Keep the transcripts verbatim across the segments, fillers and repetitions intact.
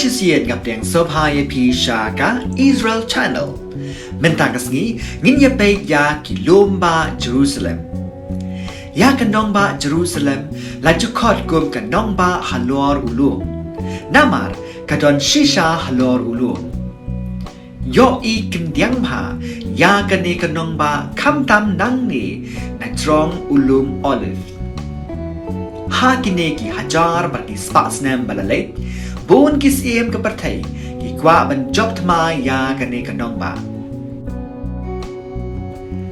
Shisien nga pdiang sngewbha ïa phi sha ka Israel Channel. Mynta ka sngi ngin ïa peit ïa ki lum ba Jerusalem. Ïa ka nongbah Jerusalem la ju khot kum ka nongbah halor u lum. Namar ka don shisha halor u lum. Ïohi khyndiat bha ïa kane ka nongbah khamtam nangne na jrong u lum Olive. Ha kine ki hajar bad ki spah snem ba la leit, bun ki syiem ka pyrthei ki kwah ban jop thma ïa kane ka nongbah.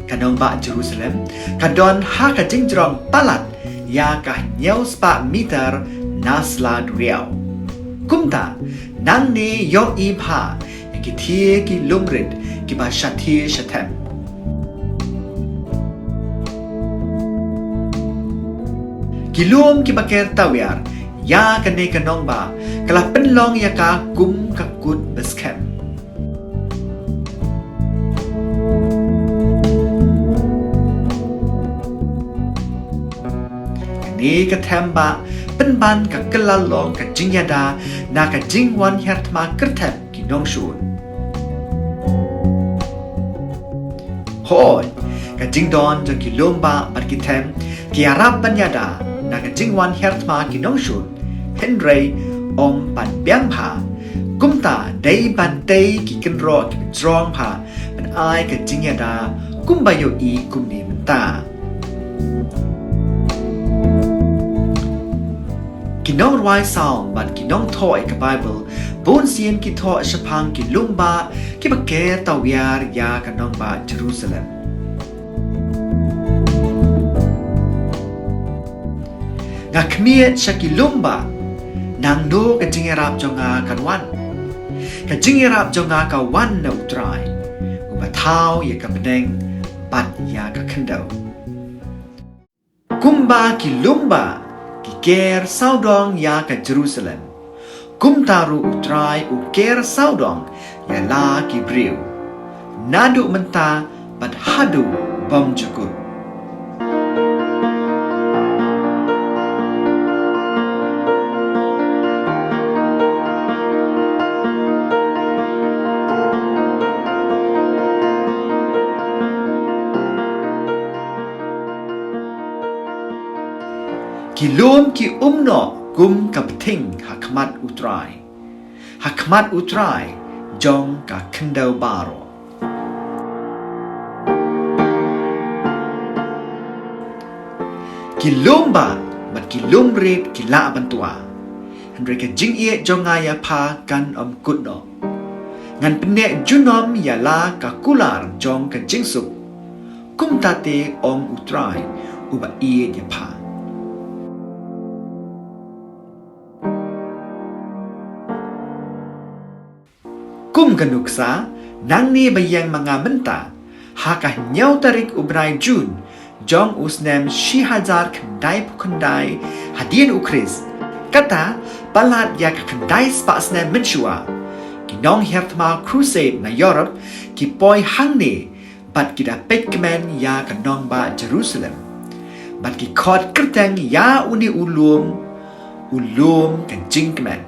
Ka nongbah Jerusalem ka don ha ka jingjrong palat ïa ka hynñiew spah mitar na sla duriaw. Kumta, nangne ïohi bha ïa ki thied ki lum rit kiba shathied shathem. Ki lum kiba ker tawiar ïa kane ka nongbah ka la pynlong ïa ka kum ka kut ba skhem. Kane ka them ba pynban ka kylla long ka jingïada na ka jingwan hiar thma kyrthem ki nongshun. Hooid, ka jingdon jong ki lum ba bad ki them ki ïarap ban ïada na ka jingwan hiar thma ki nongshun. Hynrei ym pat biang bha. Kumta dei ban tei ki kynroh kiba jrong bha ban ai ka jingïada kumba ïohi kumne mynta. Ki nongrwai Salm bad ki nongthoh ïa ka Baibl bun sien ki thoh shaphang ki lum ba kiba ker tawiar ïa ka nongbah Jerusalem. Nga khmied sha ki lum ba, nangno ka jingïarap jong nga kan wan? Ka jingïarap jong nga ka wan na U Trai, uba thaw ïa ka bneng bad ïa ka khyndew. Kumba ki lum ba ki ker sawdong ïa ka Jerusalem, kumta ruh U Trai u ker sawdong ïa la ki briew, naduh mynta bad haduh bymjukut. Ki lum ki um noh kum ka bthing ha khmat U Trai, ha khmat U Trai jong ka khyndew baroh. Ki lum ba bad ki lum rit ki lah ban twa, hynrei ka jingïeit jong nga ïa pha kan ym kut noh. Ngan pyneh junom ïa la ka kular jong ka jingsuk. Kumta te, ong U Trai uba ïeit ïa pha. Kum ka nuksa, nangne ba ïeng ma nga mynta, ha ka hynñiew tarik u bnai Jun jong u snem shi hajar khyndai phew khyndai hadien U Khrist, kata palat ïa ka khyndai spah snem mynshuwa, ki nonghiar thma Crusade na Europe ki poi hangne bad ki da peit kmen ïa ka nongbah Jerusalem, bad ki khot kyrteng ïa une u lum, u lum ka jingkmen.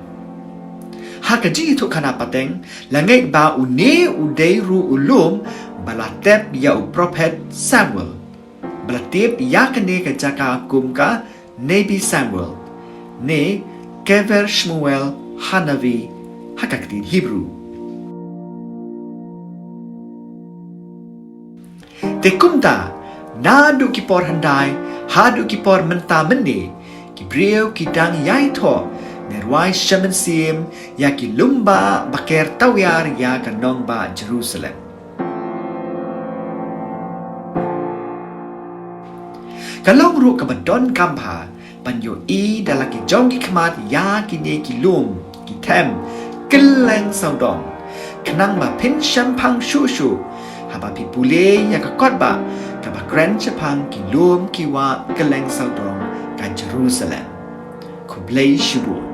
Ha ka jingïathuhkhana pateng, la ngeit ba une u dei ruh u lum ba la tep ïa u prophet Samuel, ba la tip ïa kane ka jaka kum ka Nebi Samuel, ne Kever Shmuel Hanavi ha ka ktien Hebru. Te kumta, naduh ki por hyndai haduh ki por mynta mynne, ki briew ki dang ïai thoh ne rwai sha mynsiem ïa ki lum ba ba ker tawiar ïa ka nongbah Jerusalem. Ka long ruh kaba donkam bha ban ïohi da la ki jong ki khmat ïa kine ki lum, ki them, kylleng sawdong, khnang ba phin shemphang shuh shuh haba phi pule ïa ka kot ba kaba kren shaphang ki lum ki wah kylleng sawdong ka Jerusalem. Khublei shibun.